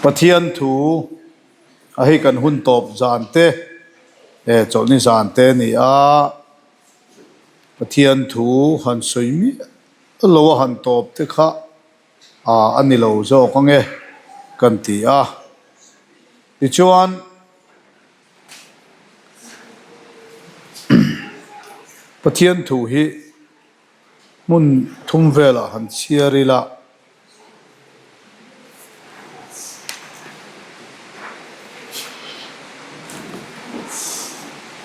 Pathian thu a hei kan hun tawp zan te eh chawlhni zan te a ni a, Pathian thu han sawi miah lo a han tawp te kha ah a ni lo zawk ange kan ti a. Tichuan Pathian thu hi hmun thum velah han chhiar ila.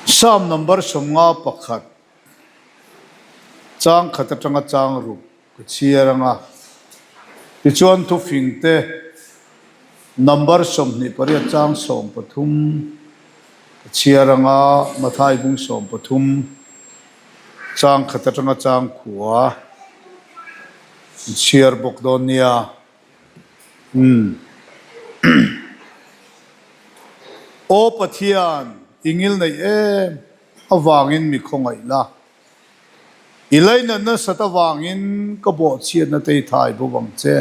Psalm number 51 chang khat atanga chang ruk ka chhiar ang a. Tichuan thufing te number 28 chang 13 ka chhiar ang a, Mathai bung 13 chang khat atanga chang khua an chhiar bawk dawn nia. Umm. Aw Pathian, i ngil neih em avangin mi khawngaih la. I lainat nasat avangin ka bawhchhiatna te i thai bo vang che.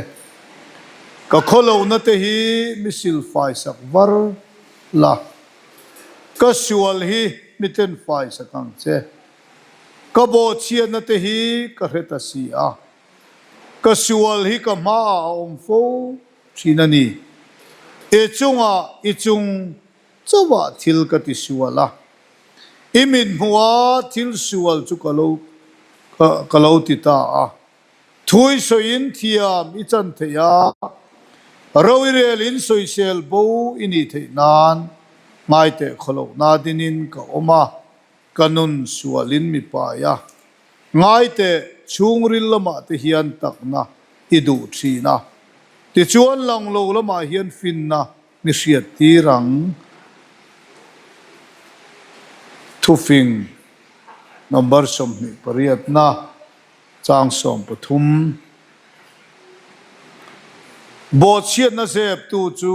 Ka khawlohna te hi mi silfai sak var la. Ka sual hi mi tenfai sak ang che. Ka bawhchhiatna te hi ka hre ta si a. Ka sual hi ka hmaah a awm fo thin a ni. I chungah i chung chauhah thil ka ti sual a. I mithmuha thil sual chu ka lo ka lo ti ta a. Thui sawiin thiam i chan theih a, ro i relin sawisel bo i nih theih nan ngaiteh khawlohna dinin ka awm a, ka nun sualin mi pai a. Ngaiteh chhungril lamah te hian takna i duh thin a, tichuan lang lo lamah hian finna mi hriat tir ang. Thufing number 28 na. Chang 13. Bawhchhiatna zeptu chu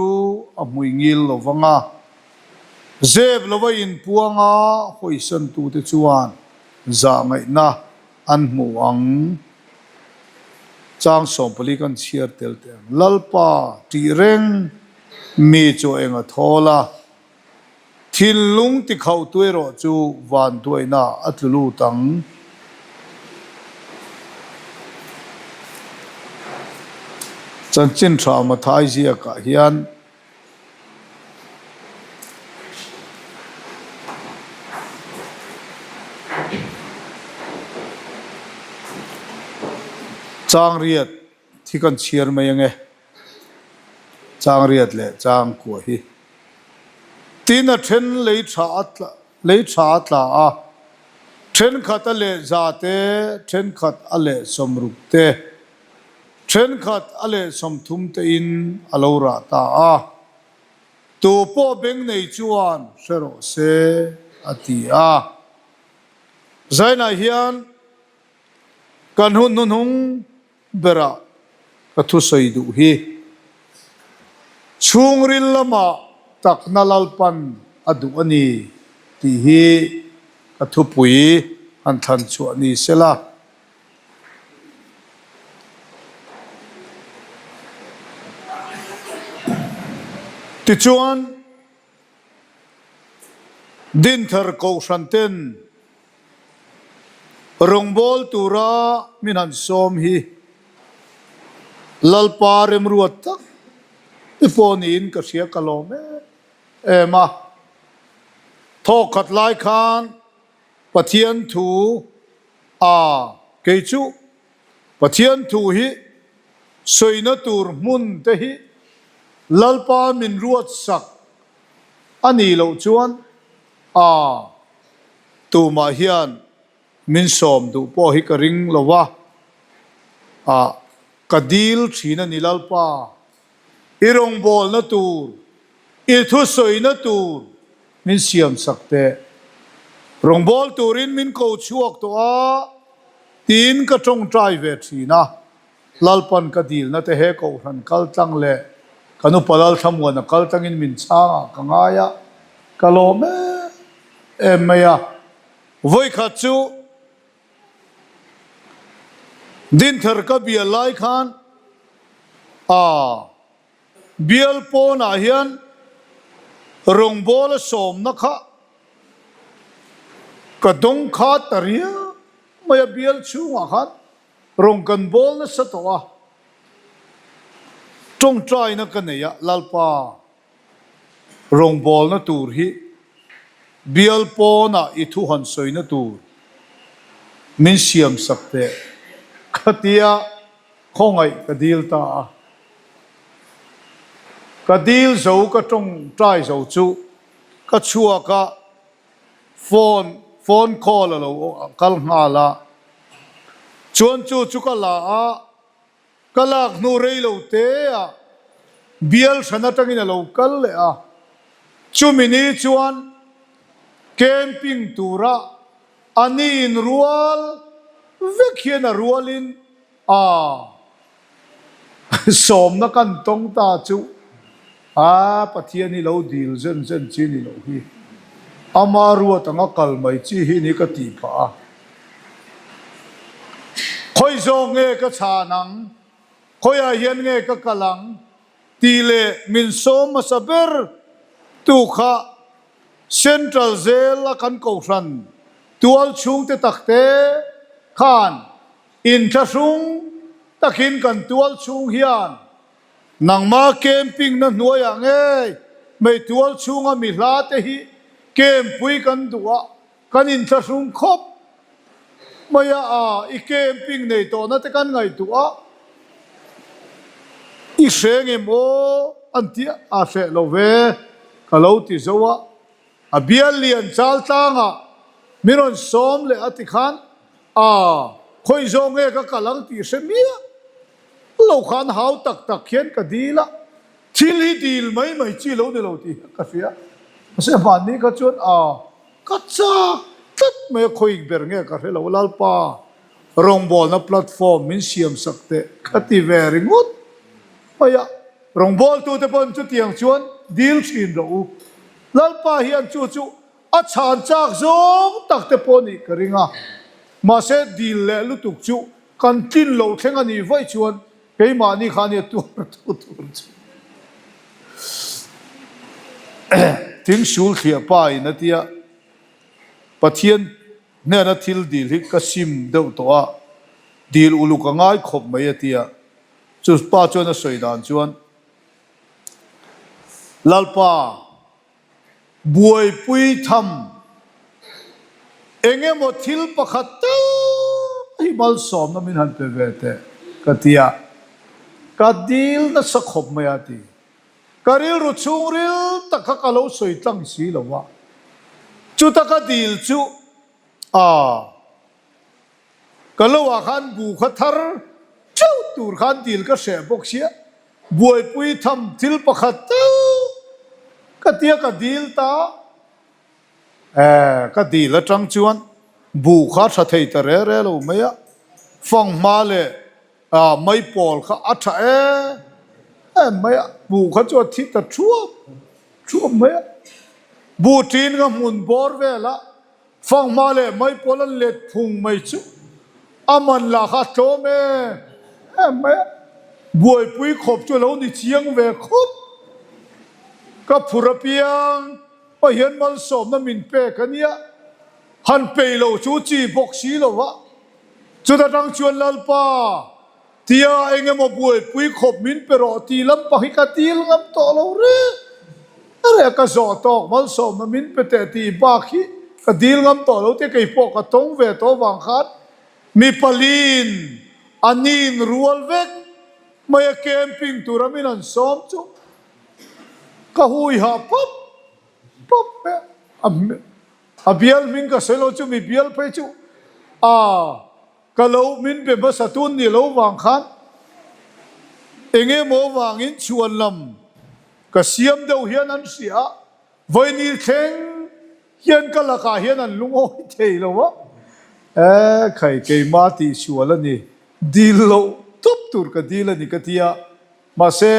a hmui ngil lo vang a, zep lova inpuanga hawisantute chuan zahngaihna an hmu ang. Chang 14 kan chhiar tel teh ang. Lalpa tih reng mi chu eng a thawl a. Thinlung tikhauhtu erawh chu vanduaina a tlu lut ang. Chanchin tha Mathai ziakah hian Changriat Thi kan chhiar mai ange. Chang riat leh chang kua hi. Tin a then lei tha a tla lei tha a tla a. Thenkhat a leh za te, thenkhat a leh sawmruk te, thenkhat a leh 30 te in a lo rah ta a. Tu pawh beng nei chuan hre rawh se a ti a. Zainah hian Kan hun hnuhnung berah ka thusawi duh hi. Chhungril lamah takna Lalpan a duh a ni tih hi ka thupui han thlan chhuah ni sela. Tichuan. Dinthar Kohhran ten rawngbâwl tura min han sawm hi Lalpa remruat tak te pawh niin ka hria ka lawm em em a. Thawk khat lai khan Pathian thu a kei chu Pathian thu hi sawina tur hmun te hi Lalpa min ruat sak a nih loh chuan a tumah hian min sawm duh pawh hi ka ring lo va, a ka dil thin a ni Lalpa. I rawngbawlna tur, i thusawina tur min siam sak teh. Rawngbâwl turin min ko chhuak tawh a, tiin ka tawngtai ve thin a. Lalpan ka dilna te he Kohhran kal tlang leh kan upa Lalthlamuana kal tlangin min chhangah ka ngai a, ka lawm em em mai a. Vawikhat chu Dinthar ka bial lai khan a. Bial pawnah hian rawngbawla sawmna kha ka dawng kha ta riau mai a, bial chhungah khan rawn kan bawl nasa tawh a, tawngtaina ka nei a, Lalpa rawngbawlna tur hi bial pawnah i thu han sawina tur min siam sak teh khatia khawngaih ka dil ta a. Ka dil zo ka tawngtai zo chu ka chhuak a, phone phone call a lo kal nghal a, chuan chu chu ka la a, ka lak hnu rei lo te ah bial hran atangin a lo kal leh a, chumi ni chuan camping tura a ni in rual vek hian a rualin A sawmna kan tawng ta chu a Pathian hi lo dil zen zen chi ni loh hi. Ama ruat anga kal mai chi hi ni ka tih phah a. Khawi zawk nge ka chhan ang? Khawiah hian nge ka kal ang? Tih leh min sawm hmasa ber tu kha Central zel a kan kohhran tual chhungte takte khan Inthlahrung takin kan tual chhung hian nangma camping na hnuaiah ngei mai tual chhunga mi hla te hi camp pui kan duh a, kan inthlahrung khawp mai a, a i camping nei tawhna te kan ngaihtuah a, i hre nge maw an ti a, hreh lo ve ka lo ti zo a. A bial lian chal tlangah min rawn sawm leh a ti khan, A, khawi zawng nge ka kal ang tih hre miah lo khan hau tak tak hian ka dil a, thil hi dil mai mai chi lo ni lo tih hi ka hria. Mahse hmanni kha chuan, A, ka chak tlat mai a, khawi ber nge ka hre lo, Lalpa rawngbawlna platform min siam sak teh ka ti ve ringawt mai a. Rawngbawltute pawn chutiang chuan dil thin rawh u. Lalpa hian chu chu a chhan chak zawng tak te pawh nih ka ring a. Mahse dil leh lutuk chu kan tlin lo thleng a nih vaih chuan keimahni kha nia tuar tu tur chu. Thingsul thliah pa in a tia Pathian hnena thil dil hi ka sim deuh tawh a, dil uluk a ngai khawp mai a tia. Chu pa chuan a sawi dan chuan, Lalpa, buaipui tham eng emaw thil pakhat tal hi malsawmna min han pe ve teh, ka ti a, ka dil nasa khawp mai a ti. Ka rilru chhungril tak kha ka lo sawi tlang si lo a, chuta ka dil chu a. Ka lo ah khan bu kha thar teuh tur khan dil ka hreh bawk sia, buaipui tham thil pakhat tal ka tia ka dil ta e, ka dil atang chuan bu kha tha thei ta re re lo mai a, fanghma leh maipawl kha a tha em em mai a, bu kha chu a thi ta thuap thuap mai a, bu tin ka hmun bawr vel a. Fanghma leh maipawl an let phung mai chu a man lah kha a tlawm em em mai a, buaipui khawp chu a lo ni chiang ve khawp. Ka phur apiang Pahian malsawmna min pek a nia, han pei lo chu chi bawk si lo va, chuta tang chuan Lalpa, Tia eng emaw buaipui khawp min pe rawh tih lampang hi ka dil ngam tawh lo reng reng a, ka zawh tawk malsawmna min pe teh tih bak hi ka dil ngam tawh lo tia kei pawh ka tawng ve tawh vang khan mi paliin a nin rual vek mai a camping tura min han sawm chu ka hui hah pawp pawp mai a, a bial hming ka sawi lo chu mi bial phei chu a. Ka lo min be hmasa tun ni lo vang khan eng emaw vangin chhuan lam ka siam deuh hian an hria a, vawiini thleng hian ka lakah hian an lungawi thei lo a, e khai keimah tihsual a ni, dil loh tawp tur ka dil a ni ka ti a, mahse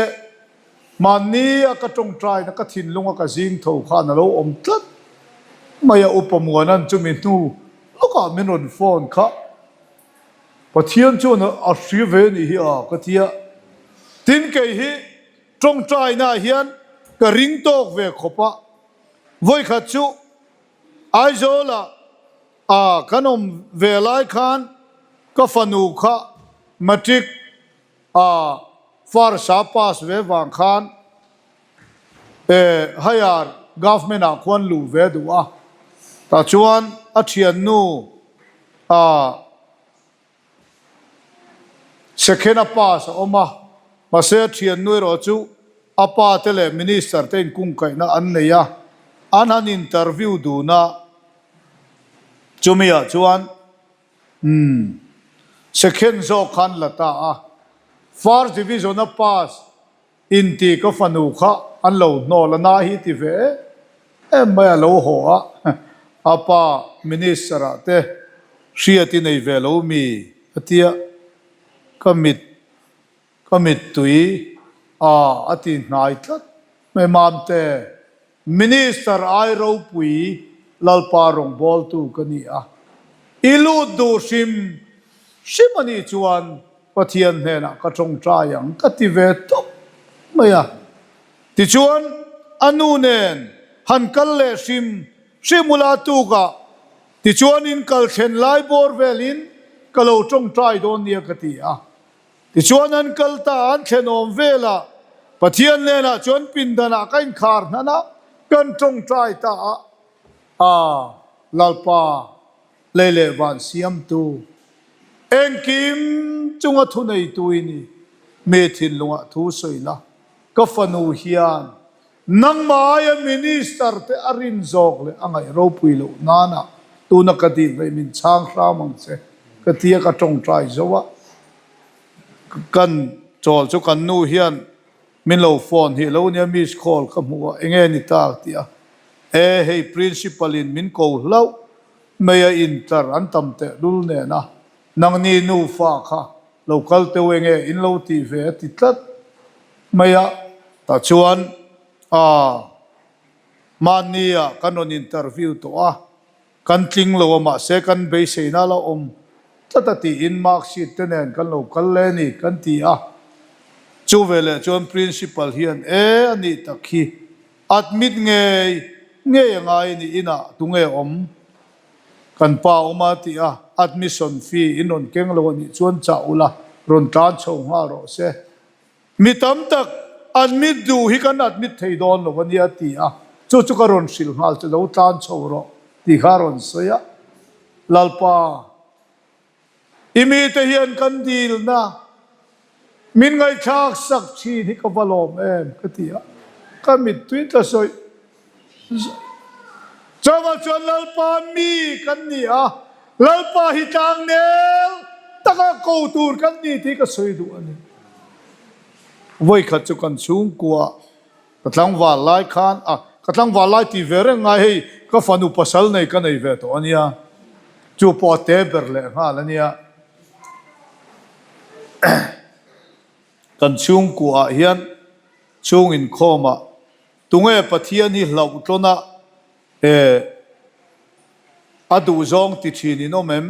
hmanni a ka tawngtaina ka thinlunga ka zing tho khan a lo awm tlat mai a, Upa Muana'n chumi hnu lawkah min rawn phone kha Pathian chuan a hria ve a nih hi a ka ti a, tin kei hi. Ṭawngṭainaah hian ka ring tawk ve khawp a, vawikhat chu Aizawlah a kan awm ve lai khan ka fanu kha matric a first a pass ve vang khan e higher government ah khuan luh ve duh a, tah chuan a thiannu a Second a pass a awm a, mahse a thiannu erawh chu a pa te leh minister te inkungkaihna an nei a, an han interview dun a, chumi ah chuan umm second zawk khan la ta a, first division a pass Inti ka fanu kha an lo hnawl a na hi ti ve em em mai a lo haw a, a pa minister ah te hriat i nei ve lo mi a tia ka mit ka mittui a a ti hnai tlat mai Mamte. Minister ai ropui Lalpa rawngbawltu ka ni a, i lut duh hrim hrim a nih chuan Pathian hnenah ka tawngtai ang ka ti ve tawp mai a. Tichuan a nu nen han kal leh hrim hrim ula tukah tichuan in kal thlen lai bawr velin ka lo tawngtai dawn nia ka ti a. Tichuan an kal ta, an thlenawm velah Pathian hnenah chuan pindanah ka inkhar hnan a, kan tawngtai ta a, A Lalpa, lei leh van siamtu, engkim chunga thuneitu i ni, mi thinlungah thu sawi la, ka fanu hian nangmah aia minister te a rin zawk leh a ngaih ropui loh nana tuna ka dil vei min chhang hram ang che ka tia ka tawngtai zo a. Kan chawl chu kan nu hian min lo phone hi lo nia miss call ka hmu a enge ni ta tih a e hei principal in min ko hlauh mai a intlar an tam teh lul nen a nangni nufa kha lo kal teuh enge in lo tih ve a ti tlat mai a tah chuan aa mahni ah kan rawn interview tawh a. Kan tling lo a mahse kan beiseina la awm tlat a tiin mark sheet te nen kan lo kal le ni kan ti a. Chu veleh chuan principal hian e a nih tak hi admit ngei ngei a ngai a ni inah tunge awm kan pa awm a ti a admission fee in rawn keng lo a nih chuan chah ula rawn tlan chho nghal rawh se. Mi tam tak admit duh hi kan admit thei dawn lo a nia ti a, chu chu ka rawn hrilh nghal che lo tlan chho rawh tih kha a rawn sawi a. Lalpa, i mite hian kan dilna min ngaihthlak sak thin hi ka va lawm em ka ti a, ka mittui tla sawi zaih. Chuvang chuan Lalpa mi kan ni a, Lalpa hi tlangnel taka ko tur kan ni tih ka sawi duh a ni. Vawikhat chu kan chhungkua ka tlangval lai khan, a ka tlangval lai tih ve reng ngai hei ka fanu pasal nei ka nei ve tawh a nia, chu pawh a te ber leh nghal a nia. Kan chhungkuaah hian chhung inkhawmah Tunge Pathian hi hlauhtlawn a eh a duhzawng ti thin in awm em?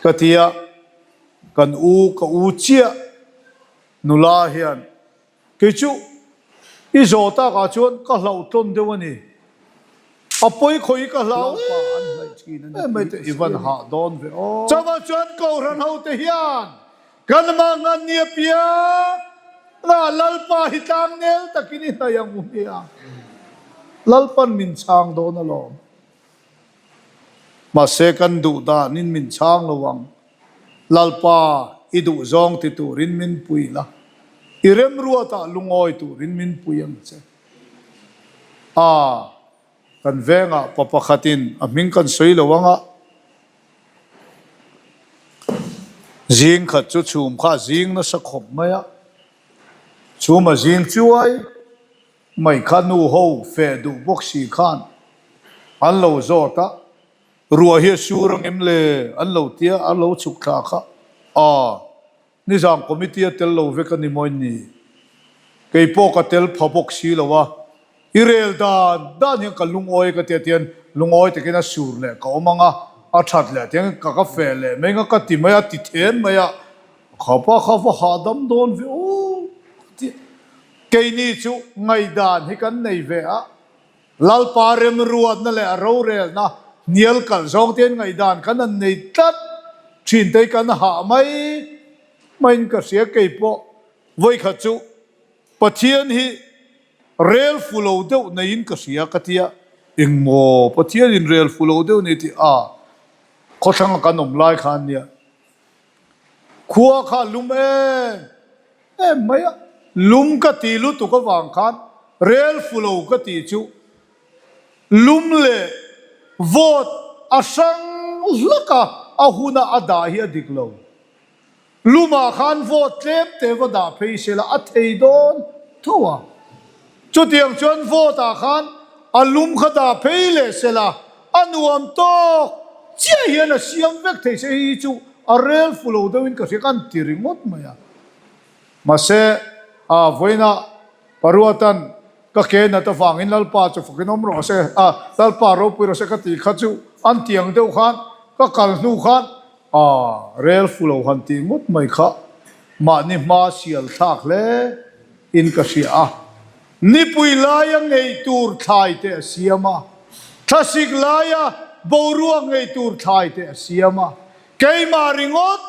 Ka ti a, kan u ka u chiah nula hian kei chu i zawh takah chuan ka hlauhtlawn deuh a ni. A pawi khawi ka hlau em mai te i van hah dawn ve aw. Chuvang chuan Kohhran hote hian kan mangan nia piang a Lalpa hi tlangnel takin i hnaih ang u hmiang. Lalpan min chhang dawn alawm. Mahse kan duh danin min chhang lo ang. Lalpa i duh zawng ti turin min pui la, i remruatah lungawi turin min pui ang che. A, kan vengah pa pakhatin a hming kan sawi lo ang a, zing khat chu chhum kha a zing nasa khawp mai a, chhum a zing chuai mai kha nu ho feh duh bawk si khan an lo zawt a, ruah hi a sur ang em le an lo tia a lo chhuk thla kha a. Nizam committee a tel lo vek a ni mawi ni. Kei pawh ka tel pha bawk si lo a, i rel dan dan hian ka lungawi ka tia tian lungawi takin a sur leh ka awm ang a, a that leh tiang ka ka feh leh mai ang a ka ti mai a, ti then mai a, khapa kha va hahdam dawn ve aw. tia. Keini chu ngaihdan hi kan nei ve a, Lalpa remruatna leh a rorelna hnial kalh zawng te hian ngaihdan kan han nei tlat thin te hi kan hah mai maiin ka hria. Keipawh vawikhat chu Pathian hi rel fu lo deuh neiin ka hria ka tia, engmaw Pathianin rel fu lo deuh nei tih a khawthlanga kan awm lai khan nia khua kha a lum em em mai a, lum ka ti lutuk avang khan rel fu lo ka tih chu lum leh vawt a hrang hlak a, a huna a dah hi a dik lo. Lumah khan vote tlem te va dah phei se la a thei dawn tho a. Chutiang chuan vote ah khan a lum kha dah phei leh se la a nuam tawk chiah hian a siam vek thei se hei hi chu a rel fu lo deuhin ka hria kan ti ringawt mai a. Mahse a vawiinah Paruatan ka ke nat avangin Lalpa chu fakin awm rawh se a, Lalpa ropui rawh se ka tih kha chu an tiang deuh khan ka kal hnu khan A, rel fu lo han tih ngawt mai kha mahni hma sial thlak hle in ka hria a. Nipui laia ngei tur thlai te a siam a, thlasik laia boruak ngei tur thlai te a siam a. Keimah ringawt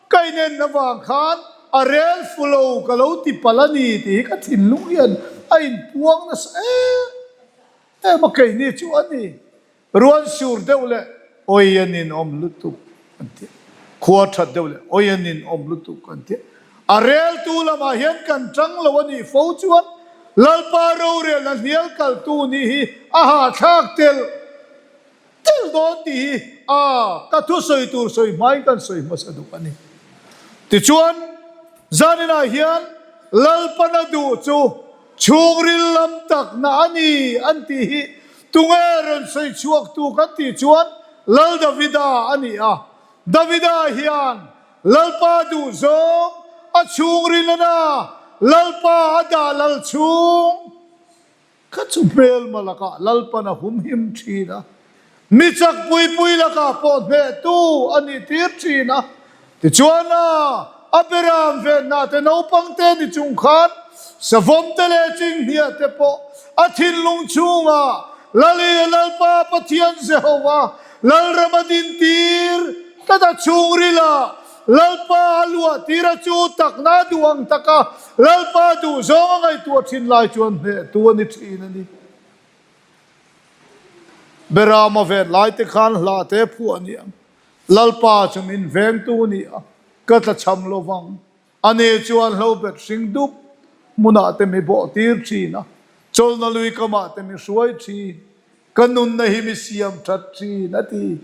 ka inen avang khan a rel fu lo ka lo ti palh a ni tih hi ka thinlung hian a inpuang nasa em em a, keini chu a ni. Ruan sur deuh leh awi a ninawm lutuk an ti a, khua that deuh leh awi a ninawm lutuk an ti a. A reltu lamah hian kan tang lo a nih fo chuan Lalpa rorelna hnial kaltu nih hi a hahthlak telh telh dawn tih hi a ka thusawi tur sawi hmain kan sawi hmasa duh a ni. Tichuan, zaninah hian Lalpana duh chu chhungril lam takna a ni an tih hi tunge rawn sawi chhuaktu kan tih chuan Lal Davida a ni a. Davida hian Lalpa duh zawng a chhungril a na, Lalpa a dah lal chhung. Kha chu hmelma lakah Lalpan a humhim thin a, mi chak pui pui lakah pawh hnehtu a nih tir thin a. Tichuan a a beram venna te naupang te ni chung khan savawm te leh chinghnia te pawh a thinlung chhungah Lali Lalpa Pathian Jehova Lalram a din tir tlat a chhungrila Lalpa a luah tir a chu takna duh ang taka Lalpa duh zawng a ngaihtuah thin lai chuan hnehtu a ni thin a ni. Berama ven lai te khan hla te phuah a ni ang. Lalpa chu min vengtu a ni a, ka tlachham lo vang. Ani chuan hlobet hring dup hmunah te mi bawh tir thin a, chawlhna lui kamah te mi hruai thin. Ka nunna hi mi siam that thin a ti.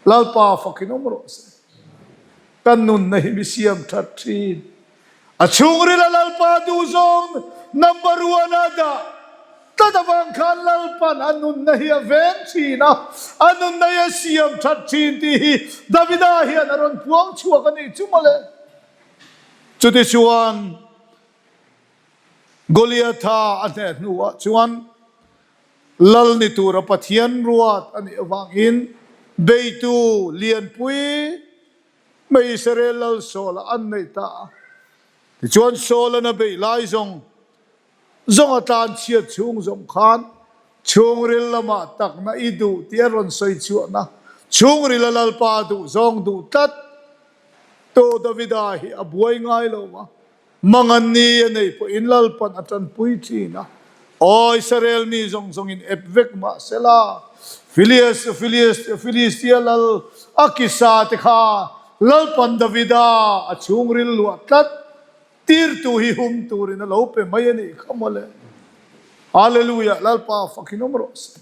Lalpa fakin awm rawh se. Ka nunna hi mi siam that thin. A chhungrila Lalpa duhzawng number one a dah tlat avang khan Lalpan a nunna hi a veng thin a, a nunna hi a siam that thin tih hi Davida hian a rawn puang chhuak a nih chu mawle. Chutichuan Goliatha a hneh hnuah chuan Lal ni tura Pathian ruat a nih avangin beitu lianpui mai Israel lal Saul-a an neih ta a. Tichuan Saul-an a beih lai zawng zawng a tlan chhiat chhung zawng khan chhungril lamah takna i duh tih a rawn sawi chhuahna chhungrila Lalpa duh zawng duh tlat tu Davida hi a buai ngai lo va. Mangan ni a nei pawhin Lalpan a tanpui thin a, Aw Israel mi zawng zawngin ep vek mah sela, Filias, Filias, Filistia lal Akisa te kha Lalpan Davida a chhungril luah tlat tirtu hi hum turin a lo pe mai a nih kha mawle. Hallelujah, Lalpa fakin awm rawh se.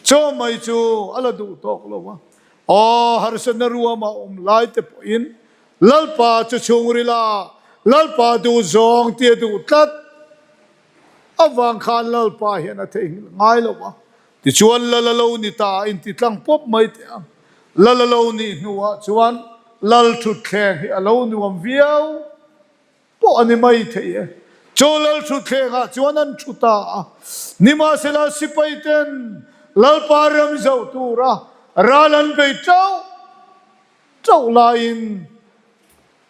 Chaw mai chu a la duh tawk lo a, Aw harsatna ruama awm lai te pawhin Lalpa chu chhungrila Lalpa duh zawng tia duh tlat avang khan Lalpa hian a theihnghilh ngai lo a. Tichuan Lal a lo ni ta a inti tlang pawp mai teh ang. Lal a lo nih hnuah chuan Lal thutthleng hi a lo nuam viau pawh a ni mai thei e. Chu Lal thutthlengah chuan an thu ta a. Nimahsela sipai ten Lalpa ram zoh tura ral an bei tauh Chauh laiin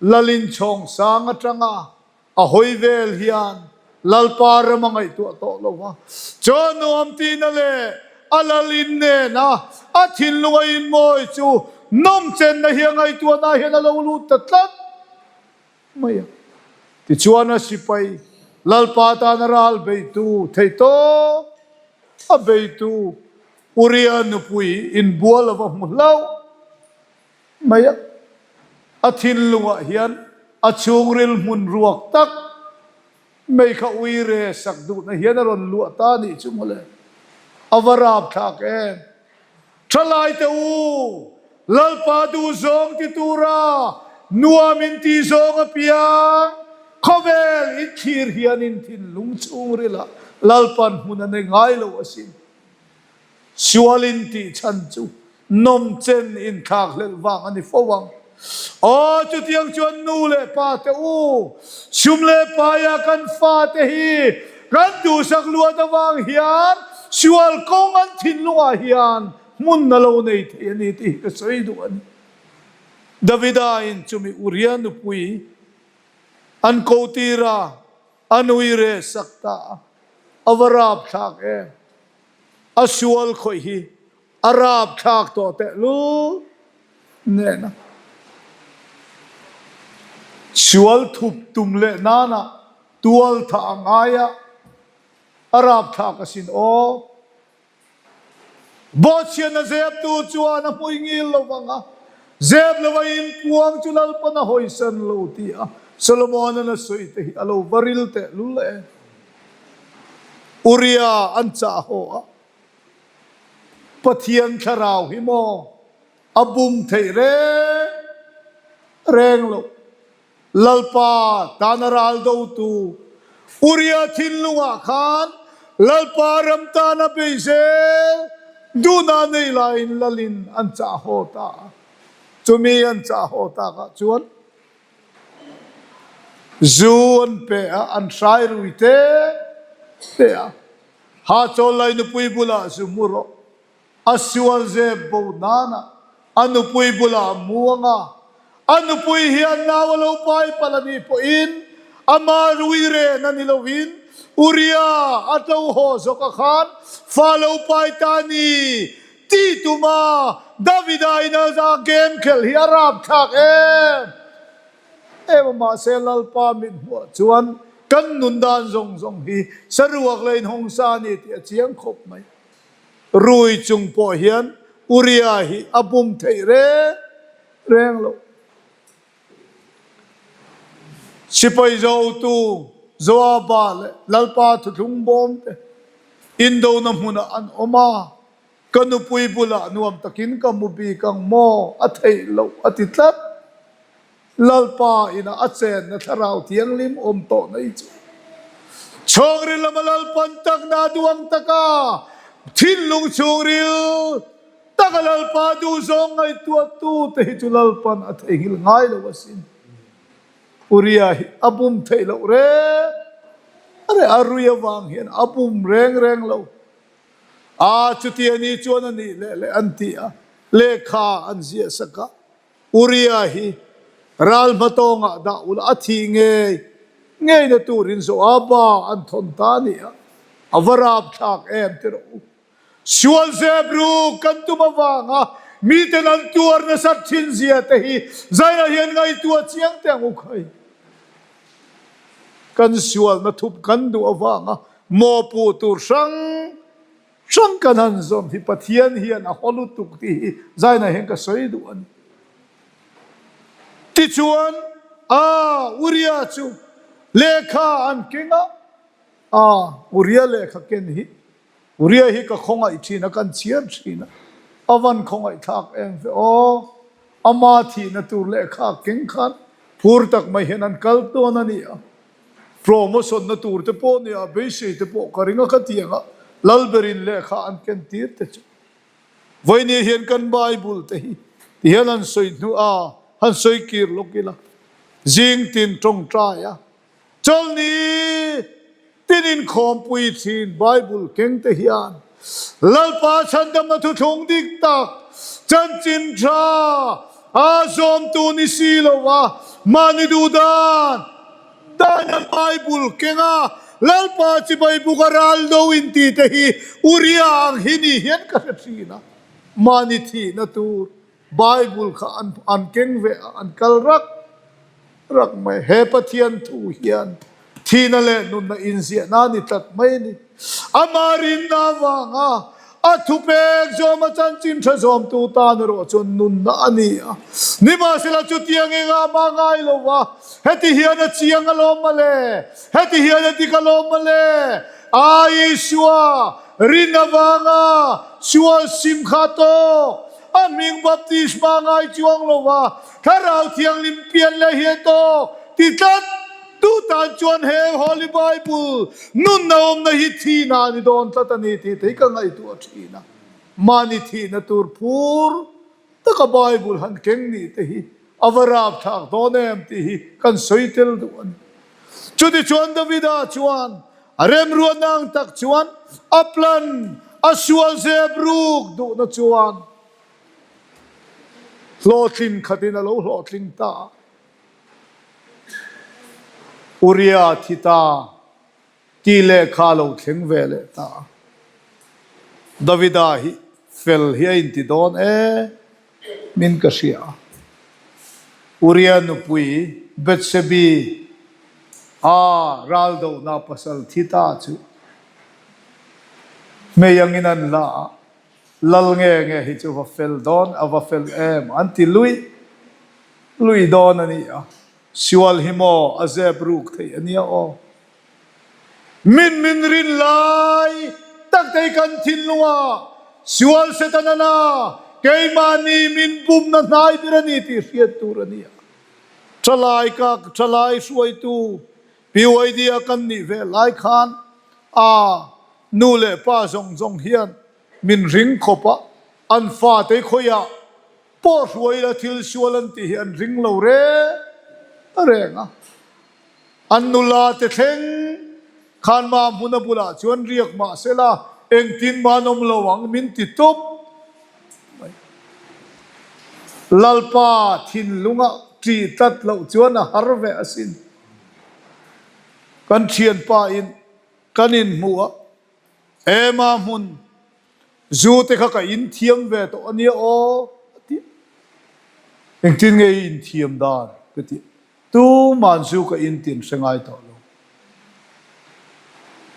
Lalin chhawng sang atanga. A hawi vel hian Lalpa ram a ngaihtuah tawh lo va, chaw nuam tihna leh a lal in nena a thinlung a inmawi chu nawmchenna hi a ngaihtuahna hian a lo lut ta tlat mai a. Tichuan a sipai Lalpa tana ral beitu theihtawp a beitu Uria nupui inbual a va hmu hlauh mai a. A thinlungah hian a chhungril hmun ruak tak mai kha uire sak duhna hian a rawn luah ta a nih chu mawle. A va rapthlak em! Thalaite u, Lalpa duhzawng ti tura nuam in tih zawng apiang khawvel in thlir hian in thinlung chhungrilah Lalpan hmun a nei ngai lo asin. Sual in tih chhan chu nawmchen inthlakhlelh vang a ni fo ang. Aw, chutiang chuan nu leh pa te u, sum leh paia kan fate hi kan duhsak luat avang hian sual kawng an thinlungah hian hmun a lo nei thei a ni tih hi ka sawi duh a ni. Davida in chumi Uria nupui an ko tir a, a nui reh sak ta a, a va rapthlak em. A sual khawih hi a rapthlak tawh teh lu nen a. Sual thup tum leh nana tual tha ang aia a rapthlak asin aw. Bawhchhiatna zeptu chuan a hmui ngil lo vang a, zep lova inpuang chu Lalpan a hawisan lo ti a Solomon-an a sawi te hi a lo va ril teh lul em. Uria an chah haw a, Pathian thlarau hi maw a bum theih reng reng loh. Lalpa tana ral dotu Uria thinlungah khan Lalpa ram tana bei zel duhna nei laiin lalin an chah haw ta a. Chumi an chah haw takah chuan zu an pe a, an hrai rui te te a. Hahchawl lai nupui bulah zu mu rawh. A sual zep bo nana a nupui bulah a mu ang a, a nupui hian nau a lo pai palh a nih pawhin ama rui ren a ni lovin Uria a tlo haw zawk a khan fa lo pai ta ni tih tuma Davida in a game khelh hi a rapthlak em em a, mahse Lalpa mithmuah chuan kan nun dan zawng zawng hi saruak leh inhawngsa a ni tih a chiang khawp mai. Rui chung pawh hian Uria hi a bum theih reng reng lo. Sipai zotu Joaba leh Lalpa thuthlung bawm te indona hmunah an awm a, Ka nupui bulah nuam takin ka mu bik ang maw? A theih loh a ti tlat. Lalpa ina a chenna thlarau thianghlim awm tawh nei chu chhungril lama Lalpan takna a duh ang taka thinlung chhungril taka Lalpa duhzawng ngaihtuahtu te hi chu Lalpan a theihnghilh ngai lo asin. Uria hi a bum theih loh reng reng a rui avang hian a bum reng reng lo. A chutia ni chuan a nih leh leh an ti a, lehkha an ziah sak a. Uria hi ral hmatawngah dah ula a thih ngei ngeina turin Joaba an thawn ta a ni a, a va rapthlak em ti rawh u. Sual zep ruk kan tum avanga miten an tuar nasat thin zia te hi zaina hian ngaihtuah chiang teh ang u khai. Kan sualna thup kan duh avanga mawhpuh tur hrang Hrang kan han zawm hi Pathian hian a haw lutuk tih hi zainah hian ka sawi duh a ni. Tichuan, a Uria chu lehkha an keng a, a Uria lehkha ken hi Uria hi ka khawngaih thin a, kan chhiar thin a, a van khawngaih thlak em ve aw, ama thihna tur lehkha keng khan phur tak mai hian an kal tawn a ni a. Promotion na tur te pawh nia beisei te pawh ka ring a ka ti ang a, Lalberin lehkha an ken tir te chu. Vawinia hian kan Bible te hi ti hian han sawi hnu a, han sawi kir lawk ila, zing tin tawngtai a, chawlhni tin inkhawmpui thin Bible keng te hian Lalpa chhandamna thuthlung dik tak chanchin tha a zawmtu ni si lo a, mahni duh dan. Dana Bible kenga Lalpa chibai buka ral do inti te hi Uria ang hi ni hian ka hre thin a. Mahni thihna tur Bible kha an an keng ve a, an kal rak rak mai. He Pathian thu hian thihna leh nunna inziahna a ni tlat mai a ni. Amah rinna avanga a thupek zawma chanchin tha zawmtu tan erawh chuan nunna a ni a. Nimahsela chutiang engah mah ngai lo va, heti hian a chiang alawm mawle, heti hian a dik alawm mawle, A Isua rin avanga sual sim kha tawk, a hming baptisma ngai chuang lo va, Thlarau Thianghlim pian leh hi a tawk ti tlat. Tu tan chuan he Holy Bible nunna awmna hi thihna a ni dawn tlat a ni tih te hi ka ngaihtuah thin a. Mahni thihna tur phur taka Bible han keng nih te hi a va rapthlak dawn em tih hi kan sawi tel duh a ni. Chutichuan Davida chuan a remruatna ang tak chuan a plan a sual zep ruk duhna chuan hlawhtlin khatin a lo hlawhtling ta a. Uria thi ta tih lehkha a lo thleng ve leh ta a. Davida hi fel hi a inti dawn e min ka hria a. Uria nupui Bethsebi a raldohna pasal thi ta chu hmei angin an la a, Lal nge nge hi chu va fel dawn a va fel em an ti luih luih dawn a ni a, sual hi maw a zep ruk theih a nia aw. Min min rin lai tak te hi kan thinlungah sual Setana na keimahni min bumna hnai ber a ni tih hriat tur a ni a. Thalai ka thalai hruaitu PYD a kan nih ve lai khan a Nu leh pa zawng zawng hian min ring khawp a, an fate khawiah pawh hruai la thil sual an tih hi an ring lo reng reng a. An nula te thleng khan mah hmuna bulah chuan riak mah se la engtin mah an awm lo ang min ti tawp mai. Lalpa thinlunga ṭih tlat loh chuan a har ve asin. Kan ṭhianpa in Kan inhmuh a, Emma hmun zu te kha ka inthiam ve tawh a nia aw a ti a. Engtin nge i inthiam dan? ka ti a. Tuman zu ka intin hre ngai tawh lo.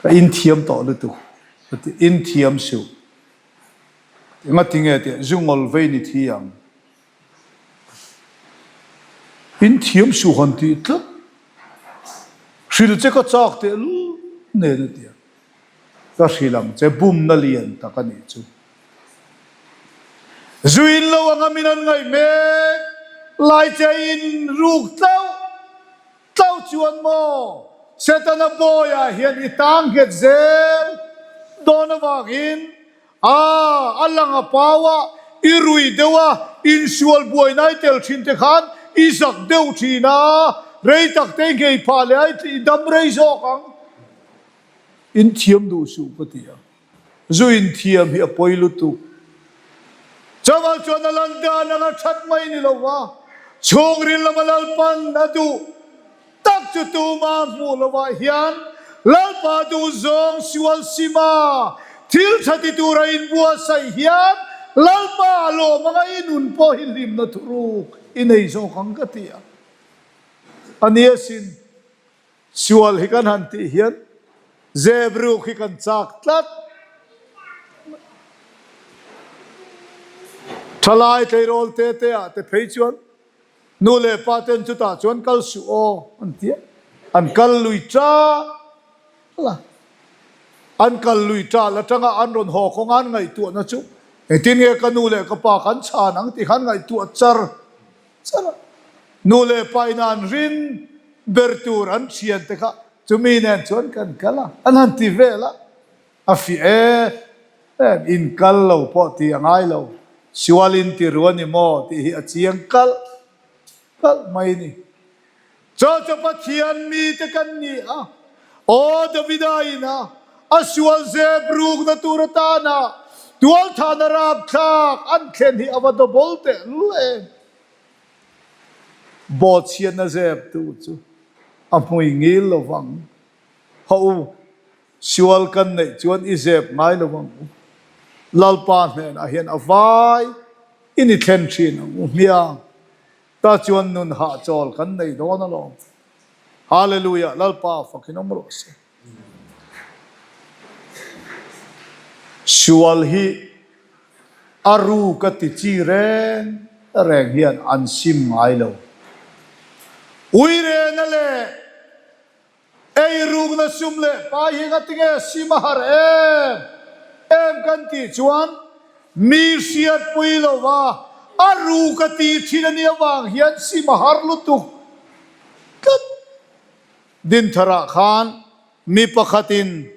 Ka inthiam tawh lutuk a ti. Inthiam suh. Engatinge tih zu ngawl vei ni thi ang. In thiam suh han tih tlat. Hril che ka chak teh lul nen a ti a. Ka hril ang che bumna lian tak a nih chu. Zu in lo anga min an ngaih mek lai che in ruk tlauh tlauh chuan maw Setana bawiah hian i tang nghet zel dawn avangin A, a lang a pau a, i rui deuh a, insual buaina i tel thin te khan i zak deuh thin a, rei tak te i nghei phah leh a, i dam rei zawk ang. Inthiam duh suh ka ti a, zu inthiam hi a pawi lutuk. Chuvang chuan a lan dan anga that mai ni lo va, chhungril lama Lalpan a duh. Tak chu tuma hmuh lovah hian Lalpa duhzawng sual sima thil tha ti tura inbuatsaih hian Lalpa a lawm anga i nun pawh hi hlimna thuruk i nei zawk ang ka ti a. A ni asin, sual hi kan han tih hian zep ruk hi kan chak tlat. Thalai tleirawl te te ah te phei chuan Nu leh pa ten chutah chuan kal suh aw an ti a, an kal lui ṭal a. An kal lui ṭal aṭanga an rawn haw kawng an ngaihtuahna chu engtin nge ka nu leh ka pa kan chhan ang tih kha an ngaihtuah char char a. Nu leh pa ina an rin ber tur an ṭhiante kha chumi nen chuan kan kal a, an han ti vel a. A fiah e em, in kal lo pawh tih a ngai lo, sual in ti ru a ni maw tih hi a chiang kalh kalh mai ni. Chaw chu Pathian mite kan ni a, aw Davida ina a sual zep rukna tur atana tualthahna rapthlak an thlen hi a va double teh lul em. Bawhchhiatna zep tu chu. A hmui ngil lo vang. Haw u, sual kan neih chuan i zep ngai lo vang u. Lalpa hnenah hian a vai in i thlen thin ang u hmiang. Ta chuan nun hahchawl kan nei dawn alawm. Hallelujah, Lalpa fakin awm rawh se. Sual hi a ru ka ti chi reng reng hian an sim ngai lo. Uirena leh eirukna sum leh pai hi ngatinge sim a har em em kan tih chuan mi hriatpui lova a ru ka ti thin a nih avang hian sim a har lutuk tlat. Dintharah khan mi pakhatin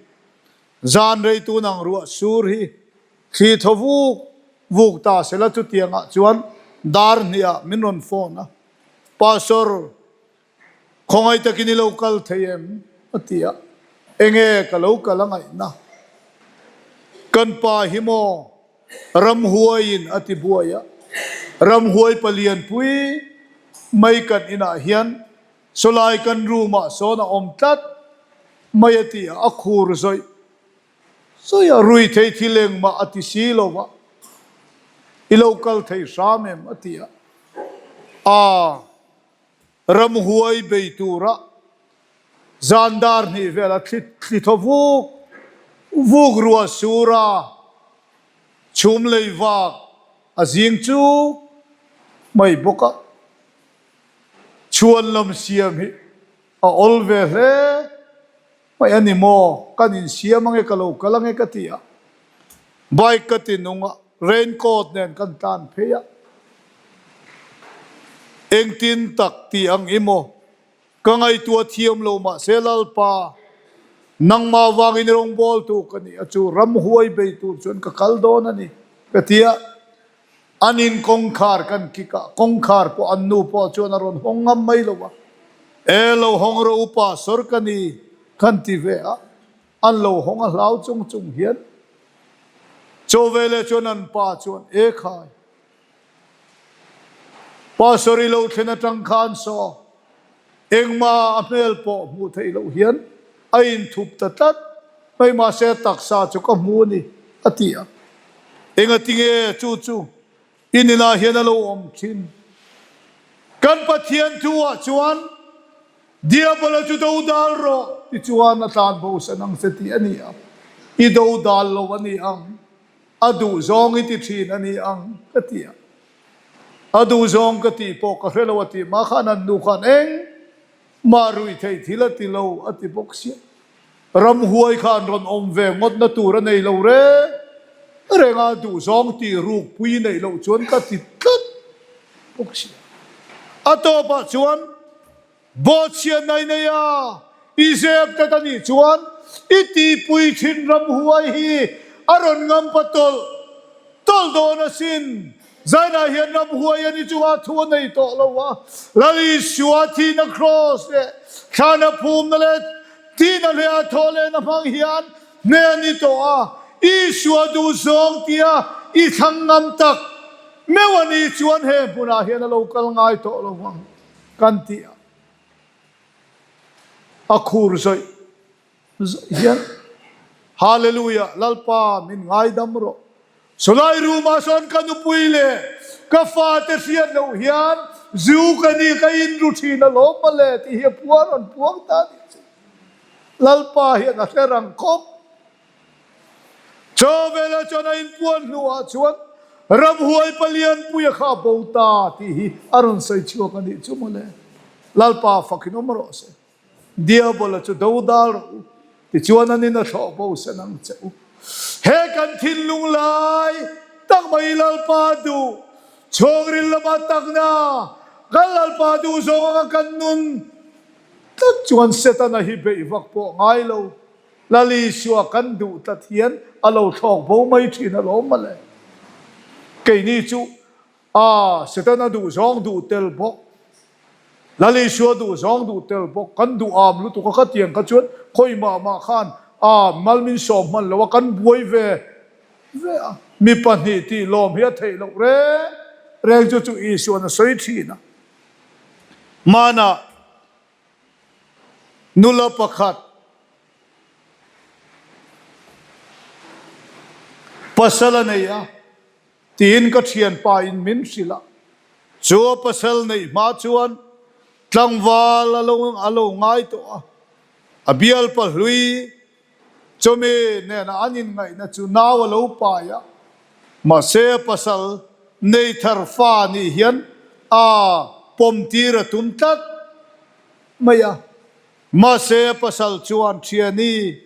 zan rei tun ang ruah sur hi thli thaw vuk vuk ta sela chutiangah chuan dar hniah min rawn phone a, Pastor, khawngaih takin i lo kal thei em? a ti a, Enge ka lo kal a ngaihna? Kan pa hi maw ramhuaiin a ti buai a, ramhuai palianpui mai kan inah hian Sawlai kan room ah sawn a awm tlat mai a ti a, a khur zawih zawih a, rui thei thil engmah a ti si lo va, i lo kal thei hram em a ti a, aa ramhuai bei tura zan dar hnih vel a thli thli thaw vuk vuk ruah sur a, chhum lei vak a zing chuk mai bawk a. Chhuan lam siam hi a awl ve hle mai a ni maw? Kan insiam ange ka lo kal ange ka ti a, bike ka ti nung a, rain coat nen kan tlan phei a, engtin tak ti ang i maw? Ka ngaihtuah thiam lo mahse Lalpa, nangmah vangin i rawngbawltu ka ni a, chu ramhuai bei tur chuan ka kal dawn a ni ka ti a. An in kawngkhar kan kik a, kawngkhar pawh an nu pawh chuan a rawn hawng ngam mai lo a. E lo hawng rawh u pastor ka ni kan ti ve a, an lo hawng a hlau chung chung hian chaw veleh chuan an pa chuan e khai pastor i lo thlen atang khan saw Engmah a hmel pawh hmuh theih loh hian a inthup ta tlat mai mahse a taksa chu ka hmu a ni, a ti a. Engatinge chu chu in inah hian a lo awm thin? Kan Pathian thu-ah chuan Diabola chu dodal rawh tichuan a tlan bosan ang che tih a ni a, i dodal lo a ni ang, a duhzawng i ti thin a ni ang, ka ti a. A duhzawng ka tih pawh ka hre lo a tih mah khan an nu khan eng mah ruih theih thil a ti lo a ti bawk sia. Ramhuai khan rawn awm ve ngawtna tur a nei lo reng reng a, duhzawng tih rukpui neih loh chuan ka ti tlat bawk sia. A tawpah chuan Bawhchhiat nai nei a, i zep tlat a nih chuan i tihpui thin ramhuai hi a rawn ngampa tawlh tawlh dawn asin. Zainah hian ramhuai a ni chunga thu a nei tawh lo a, Lal Isua thihna kraws leh thlana phumna leh thihna hleh a thawh lehna hmang hian hne a ni tawh a, Isua duhzawng tia i thlang ngam tak meuh a nih chuan he hmunah hian a lo kal ngai tawh lo vang. Kan tih a, a khur zawih zawih hian Hallelujah Lalpa min ngaidam rawh. Sawlai room ah sawn ka nupui leh ka fate hriat loh hian zu ka ni ka in ru thin alawm mawle tih hi a puar rawn puang ta a nih chu. Lalpa hian a hre rang khawp. Chawvela chuan a inpuan hnuah chuan ramhuai palianpuia kha a bo ta tih hi a rawn sawi chhuak a nih chu mawle. Lalpa fakin awm rawh se. Diabola chu do dal rawh u, tichuan an in a thlawh bo sen ang che u. He kan thinlung lai tak mai Lalpa duh chhungril lama takna kan Lalpa duh zawng anga kan nun tlat chuan Setana hi beih vak pawh ngai lo. Lal Isua kan duh tlat hian a lo thlawk bo mai thin alawm mawle. Keini chu a Setana duh zawng duh tel bawk, Lal Isua duh zawng duh tel bawk, kan duh am lutuk a, khatiang kha chuan khawi mah mah khan a mal min sawm hman lo a, kan buai ve ve a. Mi pahnih tih lawm hi a theih loh reng reng chu chu Isua'n a sawi thin a. Hmanah. Nula pakhat pasal a nei a tiin ka thianpa in min hrilh a, chu a pasal neih hma chuan tlangval a lo a lo ngai tawh a, a bialpa hlui chumi nena an inngaihna chu nau a lo pai a, mahse a pasal nei thar fa nih hian a pawm tir a tum tlat mai a. Mahse a pasal chuan Thiani,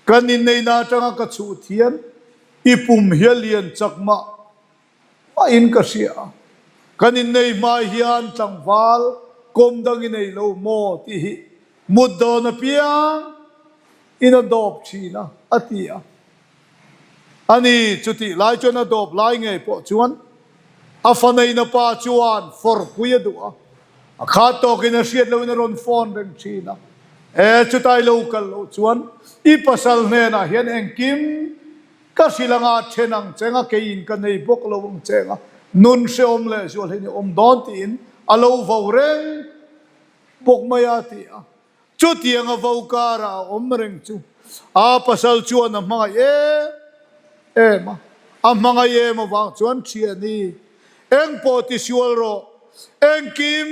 kan inneihna atanga ka chhuh thian i pum hi a lian chak mah mahin ka hria a, kan innei hma hian tlangval kawm dang i nei lo maw tih hi mut dawn apiang in a dawp thin a, a ti a. A ni, chutih lai chuan a dawp lai ngei pawh chuan a faneina pa chuan fawrpui a duh a, a khat tawkin a hriat lohin a rawn phone reng thin a, E, chutai lo kal loh chuan i pasal hnenah hian engkim ka hrilh anga then ang cheng a, keiin ka nei bawk lo ang cheng a, nun hrehawm leh zual hian i awm dawn tiin a lo vo reng bawk mai a, ti a. Chutiang a vo karah a awm reng chu a pasal chuan a hmangaih em em a, a hmangaih em avang chuan thiani eng pawh ti sual rawh, engkim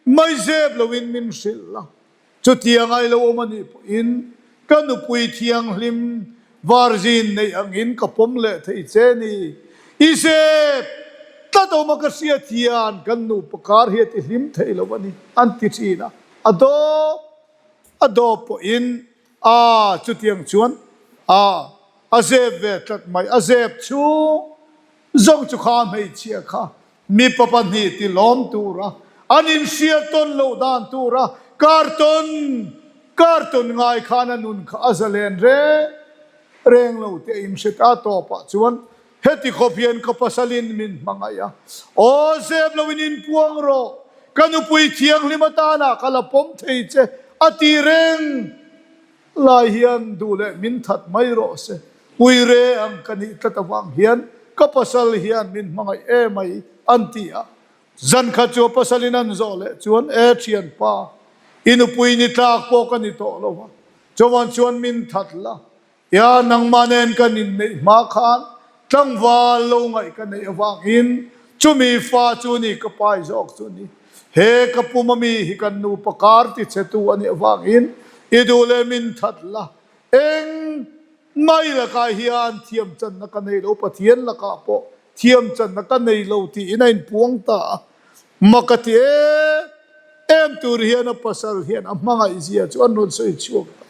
mai zep loin min hrilh la, chutiang ai lo awm a nih pawhin ka nupui thianghlim Varzin neih angin ka pawm leh thei che ni. I zep tlat awm a ka hriat hian kan nupa kar hi a ti hlim thei lo a ni, an ti thin a. A dawp a dawp pawhin a chutiang chuan a a zep ve tlat mai. A zep chhung zawng chu kha hmeichhia kha Mipa pahnih ti lawm tura an inhriat tawn loh dan tura carton carton ngai khan a nun kha a zalen reng reng lo tih a inhre ta tawpah chuan heti khawp hian ka pasalin min hmangaih a, aw zep loin inpuang rawh, ka nupui thianghlim atana ka la pawm thei che a ti reng. Lai hian duh leh min that mai rawh se. Ui re ang ka nih tlat avang hian ka pasal hian min hmangaih emai an ti a. Zan khat chu a pasalin an zawh leh chuan, E thianpa, i nupui ni tlak pawh ka ni tawh lo va, chuan chuan min that la. Ia nangmah nen kan inneih hma khan tlangval lo ngaih ka neih avangin chumi fa chu ni ka pai zawk chu ni. He ka pum ami hi kan nupa kar ti chhetu a nih avangin i duh leh min that la. Eng mai lakah hian thiamchanna ka nei lo, Pathian lakah pawh thiamchanna ka nei lo tiin a inpuang ta a. Mak a ti em em tur hian a pasal hian a hmangaih zia chu an rawn sawi chhuak ta.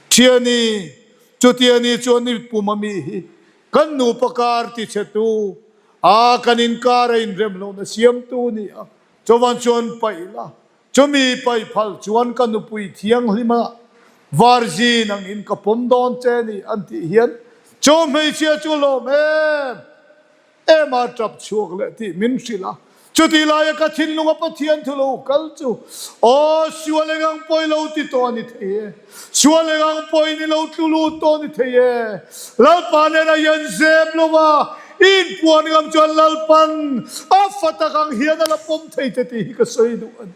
Thiani, chutiani chuan i pum ami hi kan nupa kar ti chhetu a kan inkar a inrem lohna siamtu ni a, chuvan chuan paih la, chumi paih phal chuan ka nupui thianghlim a varzin angin ka pawm dawn che ni an tih hian chu hmeichhia chu lawm em em a tap chhuak leh tih min hrilh a, chutih laia ka thinlunga Pathian thu lo kal chu, Aw, sual engang pawi lo ti tawh a ni thei e, sual engang pawi ni lo tlu lut tawh a ni thei e, Lalpa nena hian zep lo va, i inpuan ngam chuan Lalpan a fa tak ang hian a la pawm thei che tih hi ka sawi duh a ni.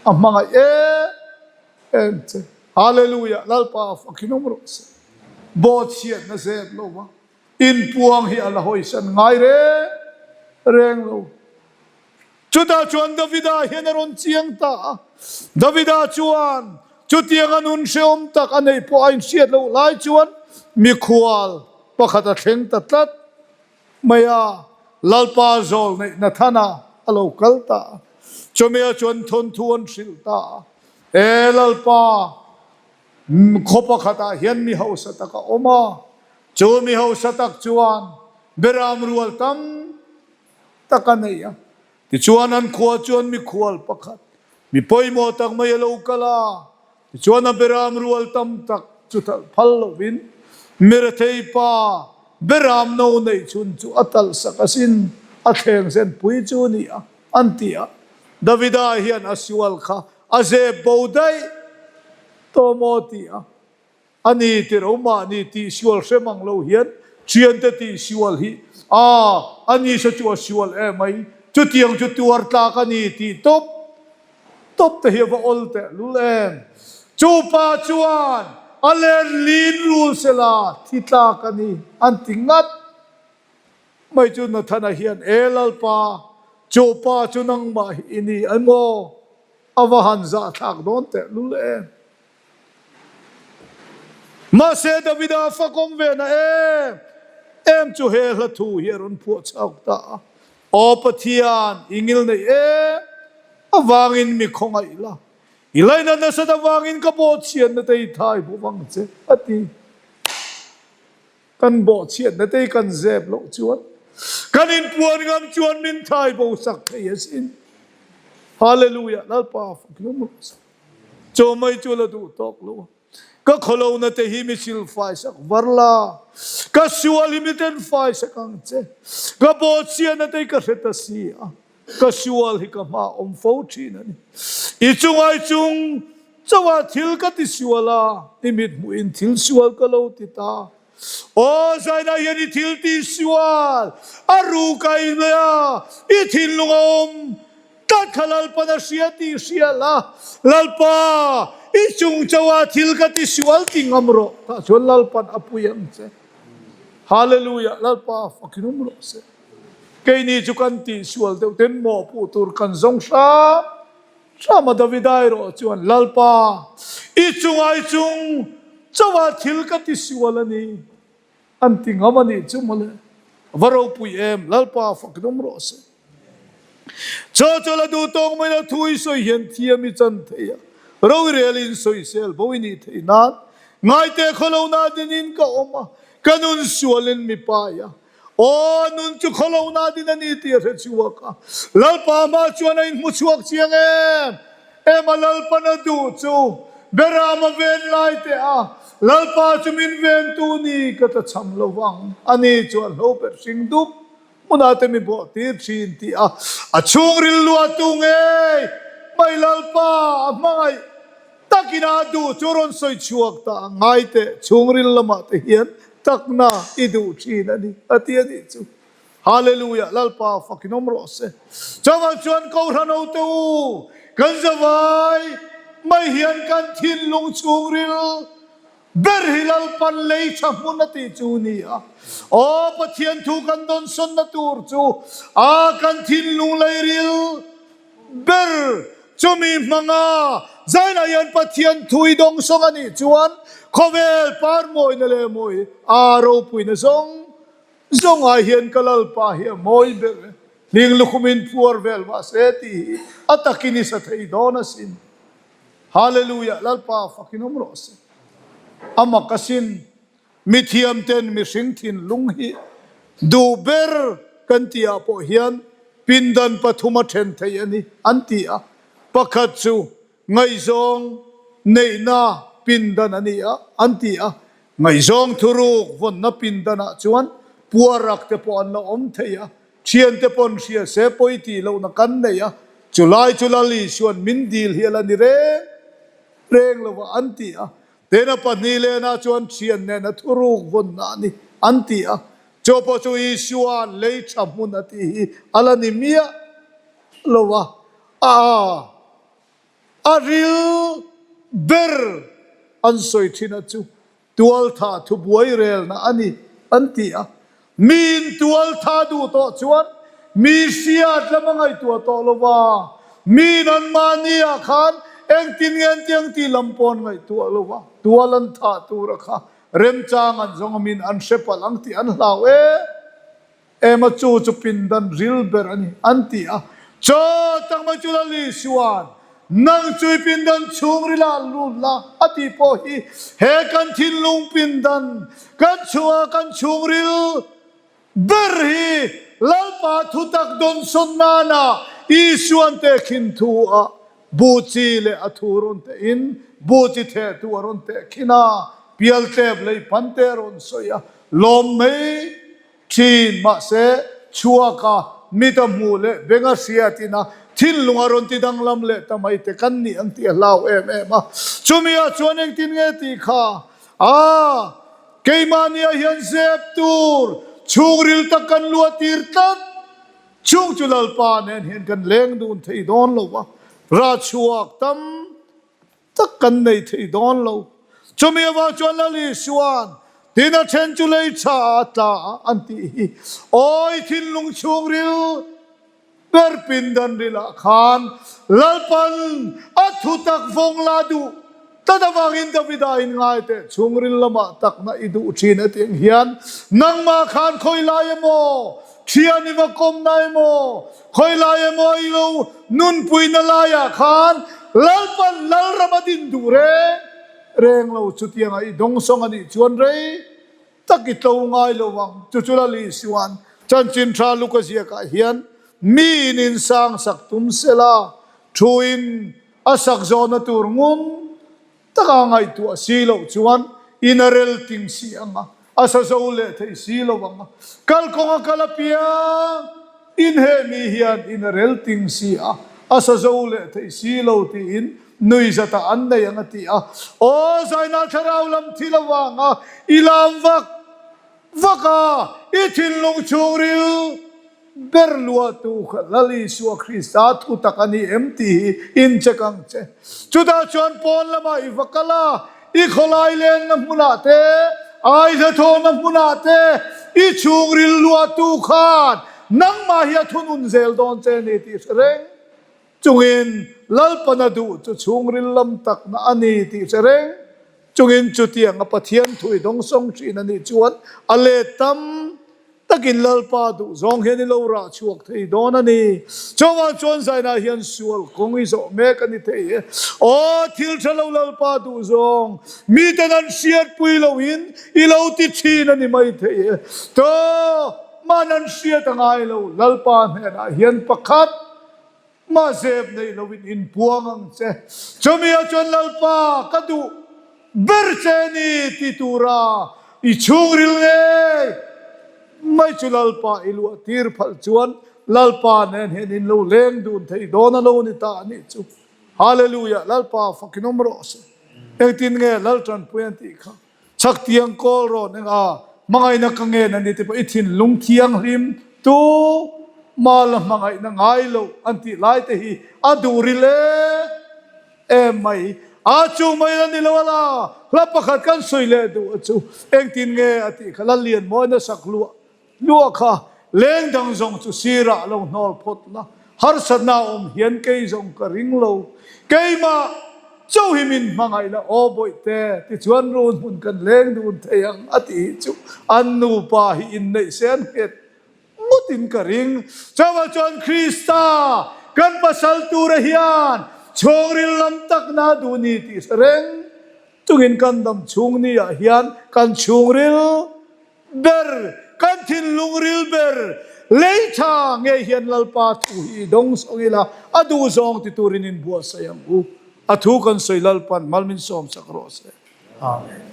A hmangaih em em che. Hallelujah! Lalpa fakin awm rawh se. Bawhchhiatna zep lo va. Inpuang hi a la hawisan ngai reng reng lo. Chutah chuan Davida hian a rawn chiang ta a. Davida chuan chutiang a nun hrehawm tak a neih pawh a inhriat loh lai chuan mikhual pakhat a thleng ta tlat mai a, Lalpa zawl neih Nathana a lo kal ta a. Chumia chuan thawnthu an hrilh ta a, E Lalpa, khaw pakhatah hian mi hausa tak a awm a, Chu mi hausa tak chuan beram rual tam tak a nei a. Tichuan an khua chuan mikhual pakhat, mi pawimawh tak mai a lo kal a. Tichuan a beram rual tam tak chu talh phal lovin mirethei pa beram no neih chhun chu a talh sak asin, a thleng zen pui chu ni a, an ti a. Davida hian a sual kha a zep bo daih tawh maw ti a. A ni ti ro mahni tihsual hre mang lo hian thiante tihsual hi a a ni sa chu a sual em mai, chutiang chu tuar tlak a ni tih tawp. tawp te hi a va awl teh lul em? Chu pa chuan a len lin rul sela thi tlak a ni an ti ngat mai chu Nathana hian, E Lalpa, chu pa chu nangmah hi i ni emaw? A va han zahthlak dawn teh lul em? Mahse Davida fakawm ve na em em chu he hla thu hi a rawn phuah chhuak ta a, Aw Pathian, i ngil neih em avangin mi khawngaih la, i lainat nasat avangin ka bawhchhiatna te i thai bawk ang che, a ti. Kan bawhchhiatna te hi kan zep loh chuan kan inpuan ngam chuan min thai bo sak thei asin. Hallelujah! Lalpa fakin awm rawh se. Chaw mai chu la duh tawk lo a. Ka khawlohna te hi mi sil fai sak var la, ka sual hi mi ten fai sak ang che. Ka bawhchhiatna te hi ka hre ta si a, ka sual hi ka hma awm fo thin a ni. I chungai chung chauha thil ka ti sual a, i mithmuhin thil sual ka lo ti ta. Aw, zainah hian i thil ti sual a ruk a inleh a, i thinlung a awm tlat kha Lalpan a hria tih hria la, Lalpa, i chung chauha thil ka ti sual ti ngam rawh, tah chuan Lalpan a pui ang che. Hallelujah, Lalpa fakin awm rawh se. Keini chu kan tih sual deuh ten mawhpuh tur kan zawng hram hram a, Davida erawh chuan, Lalpa, i chunga i chung chauha thil ka ti sual a ni, an ti ngam a nih chu mawle. Va ropui em, Lalpa fakin awm rawh se. Chaw chaw la duh tawk mai la thu i sawi hian thiam i chan thei a, rorel in sawisel bo i nih theih nan ngaite khawlohna dinin ka awm a, ka nun sualin mi pai a. Aw, nun chu khawlohna din a ni tih a hre chhuak a. Lalpa hma chuan a inhmu chhuak chiang em em a, Lalpan a duh chu Beram a ven lai teh a, Lalpa chu min ventu ni ka ta cham lo vang, ani chuan hlo per hring dup hmunah te mi bawh tir thin tih a, a chhungril luahtu ngei mai Lalpa a hmangaih takin a duh chu rawn sawi chhuak ta a, ngai teh chhungril lamah te hian Takna i duh thin a ni, a ti a nih chu. Hallelujah, Lalpa fakin awm rawh se. Chuvang chuan Kohhran hote u, kan zavai mai hian kan thinlung chhungril ber hi Lalpan lei tha hmun a tih chu ni a. Aw Pathian thu kan dawnsawnna tur chu a kan thinlung leiril ber chumi hmanga zainah hian Pathian thu i dawng sawng a nih chuan khawvel par mawina leh mawi a ropuina zawng zawngah hian ka Lalpa hi a mawi ber e, hling lukhumin phuar vel mahse tih hi a takin i sa thei dawn asin. Hallelujah Lalpa fakin awm rawh se. A mak asin. Mithiamten mihring thinlung hi duh ber kan tih ah pawh hian pindan pathum a then thei a ni an ti a. Pakhat chu ngaihzawng neihna pindan a ni a an ti a. Ngaihzawng thuruk vawnna pindan ah chuan puarak te pawh an la awm thei a, thiante pawn hria se pawi tih lohna kan nei a, chulai chu Lal Isuan min dil hi a la ni reng reng lo va an ti a. Tena pahnih lenah chuan thian nen a thuruk vawnna a ni, an ti a. Chu pawh chu Isua lei tha hmun a tih hi a la ni miah lo a, a a ril ber an sawi thin a chu tualtha thubuai relna a ni, an ti a. Miin tual tha duh tawh chuan mi hriat lam a ngaihtuah tawh lo va, miin anmahni ah khan engtin nge an tiang tih lam pawh an ngaihtuah lo va, tual an thah tura kha remchang an zawng a miin an hre palh ang tih an hlau em em a, chu chu pindan ril ber a ni an ti a. Chaw tak mai chu Lal Isua'n Nang chu i pindan chhungril ah lut la a tih pawh hi he kan thinlung pindan kan chhunga kan chhungril ber hi Lalpa thutak dawnsawn nana Isuan tehkhin thu ah buh chi leh a thu rawn teh in buh chi thehtu a rawn tehkhin a, pialtlep lei pan te a rawn sawi a, lawm mai Thin, mahse, chhuaka mit a hmuh leh beng a hriatin a thinlung a rawn ti danglam leh ta mai te kan nih ang tih a hlau em em a. Chumi ah chuan engtin nge tih kha? A, keimahni ah hian zep tur chhungril tak kan luah tir tlat. Chung chu Lalpa nen hian kan leng dun thei dawn lo va. Rah chhuak tam tak kan nei thei dawn lo. Chumi avang chuan Lal Isua'n tin a then chu lei tha ah a tla a an tih hi awi thinlung chhungril ber pindan rilah khan Lalpan a thutak vawng la duh tlat avangin Davida in ngai teh chhungril lamah takna i duh thin a tih ang hian nangmah khan khawi lai emaw thian i va kawmna emaw khawi lai emaw i lo nunpuina laiah khan Lalpan Lalram a din duh reng reng lo chutianga i dawngsawng a nih chuan rei tak i tlo ngai lo ang. Chu chu Lal Isua'n chanchin tha Luka ziakah hian miin insang sak tum sela thuin a sak zawhna tur ngun taka ngaihtuah si loh chuan in a rel ting si ang a, a sa zo leh thei si lo ang a. Kalkawng a kal apiang in he mi hian in a rel ting si a, a sa zo leh thei si lo tiin nuizatah an nei ang a ti a. Aw Zaina thlarau lam thil avanga i lam vak vak a, i thinlung chhungril ber luahtu kha Lal Isua Krista thu tak a ni em tih hi in check ang che. Chutah chuan pawn lamah i va kal a, i khawlai lenna hmunah te, ai hnathawhna hmunah te i chhungril luahtu khan nangmah hi a thunun zel dawn che ni tih hre reng chungin Lalpana duh chu chhungril lam takna a ni tih hre reng chungin chutianga Pathian thu i dawngsawng thin a nih chuan a let tam takin Lalpa duh zawng hian i lo rah chhuak thei dawn a ni. Chuvang chuan zainah hian sual kawng i zawh mek a ni thei e. Aw thil tha lo Lalpa duh zawng miten an hriatpui loin i lo ti thin a ni mai thei e. Tawh man an hriat a ngai lo Lalpa hnenah hian pakhat Mah zep neih loin inpuang ang che. Chumi ah chuan Lalpa ka duh ber che ni ti tura i chhungril ngei mai chu Lalpa i luah tir phalh chuan Lalpa nen hian in lo leng dun thei dawn a lo ni ta a nih chu. Hallelujah Lalpa fakin awm rawh se. Engtin nge Lal tanpui an tih kha? Chhaktiang kawl rawn eng a, hmangaihna ka ngen a ni ti pawh i thinlung thianghlim tu mala hmangaihna ngai lo an tih lai te hi a duh ril em em mai. A chu mai la ni lo a la, hla pakhat kan sawi leh duh a chu engtin nge a tih kha Lallianmawina sak luah Luah kha leng dang zawng chu sirah lo hnawl phawt la, harsatna a awm hian kei zawng ka ring lo. Keimah chauh hi min hmangaih la, aw bawihte, tichuan run hmun kan leng dun thei ang a tih hi chu an nupa hi inneih se an nghet ngawtin ka ring. Chuvang chuan Krista kan pasal tura hian chhungril lam takna a duh ni tih hre reng chungin kan dam chhung ni ah hian kan chhungril ber, kan thinlung ril ber, lei tha ngei hian Lalpa thu hi i dawng sawng ila, a duh zawng ti turin in buatsaih ang u. A thu kan sawi Lalpan mal min sawmsak rawh se. Amen.